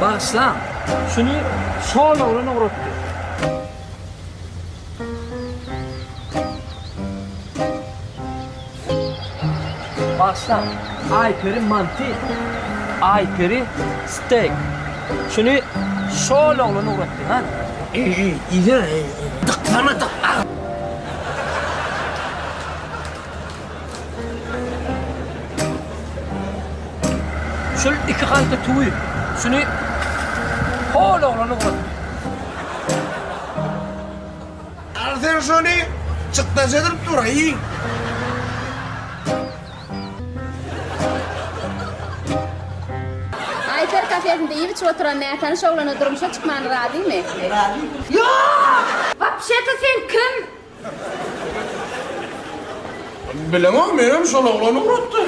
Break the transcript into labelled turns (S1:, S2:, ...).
S1: Bagyşlaň, şuny şol oglan ugratdy. Bagyşlaň, Aýperi manty, Aýperi steýk. Şuny şol oglan ugratdy, ha?
S2: Eý, iýsene, eý. Dyksana, dyk.
S1: Şul iki halta tüwi. Şuny hol oglana ugrat.
S2: Al sen şony, çykdajy edilip dur, aý.
S3: Aýper kafesinde iýip-içip oturan nätanyş oglana durmuşa çykmana razymy?
S4: Razy.
S3: Ýok! Wapşe-to sen kim?
S2: Bilemok, menem şol oglan ugratdy.